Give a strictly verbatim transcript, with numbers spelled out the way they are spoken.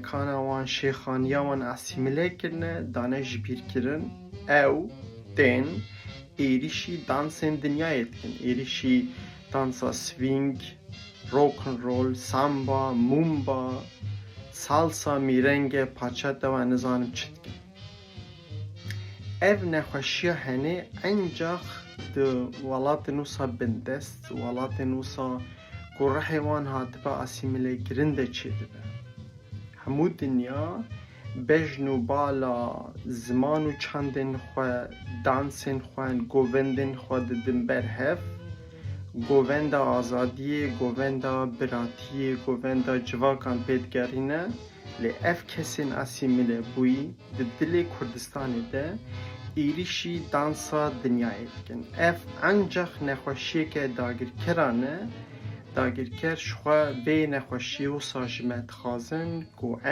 Kana wan, şêxaniya wan asîmîle kirine, dane jibîrkirin. Ew tên êrîşî dansên dinyayê dikin. Êrîşî dansa swing, rock and roll, samba, mumba, salsa, mîrenge, pachata ve nizanim çi dikin. Ev nexweşiya henê encax di welatên wisa bindest, welatên wisa ku rihê wan hatibe asîmîlekirin de çêdibe. Hemû dinya bejn û bala ziman û çandên xwe, dansên xwe, govendên xwe didin ber hev. Govenda azadiyê, govenda biratiyê, govenda civakan pê digerîne. Lê ev kesên asîmîle bûyî di dilê Kurdistanê de êrîşî dansa dinyayê dikin. Ev encax nexweşiyeke dagirkeran e. Dagirker ji xwe vê nexweşiyê wisa ji me dixwazin ku em